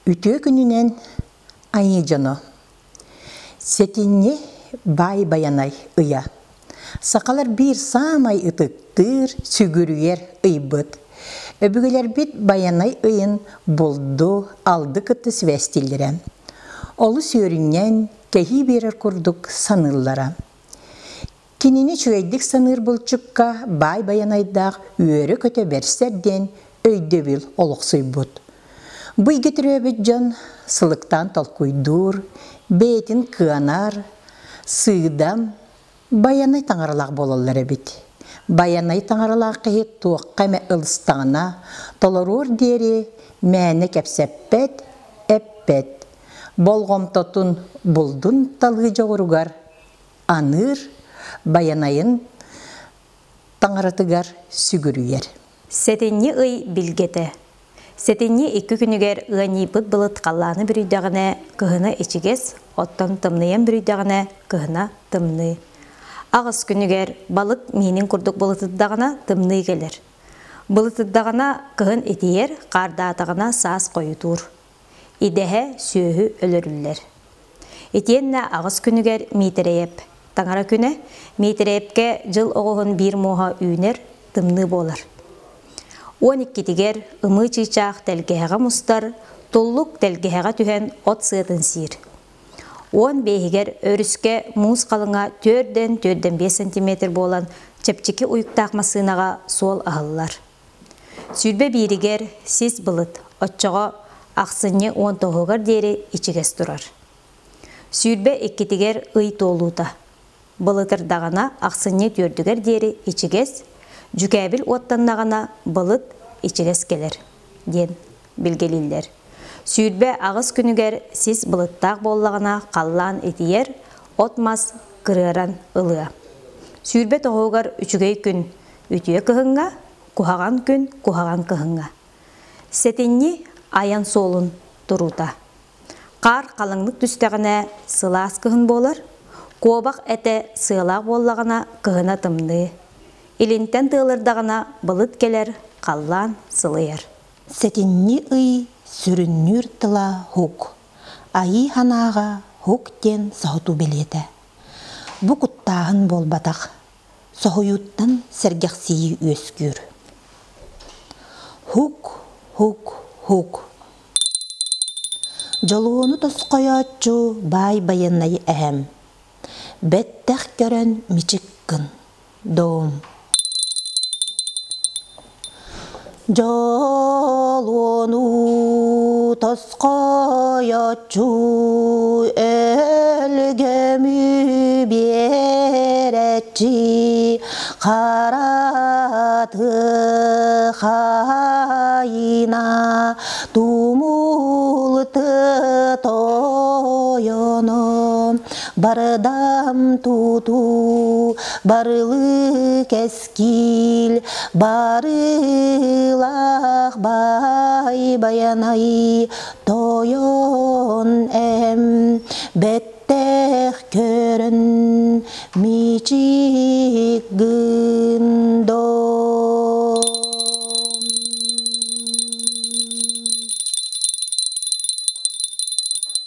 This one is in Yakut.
Үтүө күнүнэн айыы дьоно! Сэтинньи Баай Байанай ыйа. Сахалар биир саамай ытыктыыр, сүгүрүйэр ыйбыт. Өбүгэлэрбит Байанай ыйын булду, алды кытта сибээстииллэрэ. Олус үөрүнньэҥ, кэһии биэрэр курдук саныыллара. Кинини үчүгэйдик саныыр булчукка баай байанайдаах үөрэ-көтө бэрсэр диэн өйдөбүл олохсуйбут. Бу ыйга төрөөбүт дьон сылыктаан толкуйдуур, бэйэтин кыанар, сыыдам, байанай таҥаралаах буолаллар эбит. Байанай таҥаралаах киһи туохха эмэ ылыстаҕына, толоруор диэри мээнэ кэпсэппэт, эппэт. Болҕомтотун булдун талыы дьоҕуругар аныыр Байанайын таҥаратыгар сүгүрүйэр. Сэтинньи ый билгэтэ. Сэтинньи икки күнүгэр ыанньыйбыт былыт халлааны бүрүйдэҕинэ кыһына ичигэс, оттон тымныйан бүрүйдэҕинэ кыһына тымныы. Аҕыс күнүгэр балык миинин курдук былытырдаҕына тымныы кэлэр. Былытырдаҕына кыһын итийэр, хаардаатаҕына саас хойутуур. Идэһэ сүөһү өлөрүллэр. Итиэннэ аҕыс күнүгэр Миитэрэйэп таҥара күнэ Миитэрэйэпкэ дьыл оҕуһун биир муоһа үүнэр, тымныы буолар. 12-тигэр ымыы чыычаах тэлгэһэҕэ мустар, туллук тэлгэһэҕэ түһэн от сыатын сиир. 15-игэр өрүскэ муус халыҥа төрдөн төрдөн биэс сантиметр буолан чэпчэки уйуктаах массыынаҕа суол аһыллар. 21-игэр сис былыт, оччоҕо ахсынньы 19-угар диэри ичигэс турар. 22-тигэр ый туолуута. Былытырдаҕына ахсынньы 4-үгэр диэри ичигэс, дьүкээбил уоттаннаҕына былыт ичигэс кэлэр диэн билгэлииллэр. 28 күнүгэр сис былыттаах буоллаҕына халлаан итийэр, от-мас кырыаран ылыа. 29-угар үчүгэй күн үтүө кыһыҥҥа, куһаҕан күн куһаҕан кыһыҥҥа. Сэтинньи айан суолун туруута. Хаар халыҥнык түстэҕинэ сылаас кыһын буолар, куобах этэ сыалаах буоллаҕына кыһына тымныы. Илинтэн тыалырдаҕына былыт кэлэр, халлаан сылыйар. Сэтинньи ый сүрүннүүр тыла хук. Айыы санааҕа хук диэн соһутуу бэлиэтэ. Бу куттааһын буолбатах, соһуйууттан сэргэхсийии үөскүүр. Хук, хук, хук. Дьолуону тосхойооччу баай байыаннай эһэм. Бэттэх көрөн мичик гын, доом. Дьолуону тосхойоччу өлгөмү биэрэччи хараты хайына тумулты тойоно бардам туту барылы кэскил барылах бай баянай тойон эм бэттэх көрөн мичик.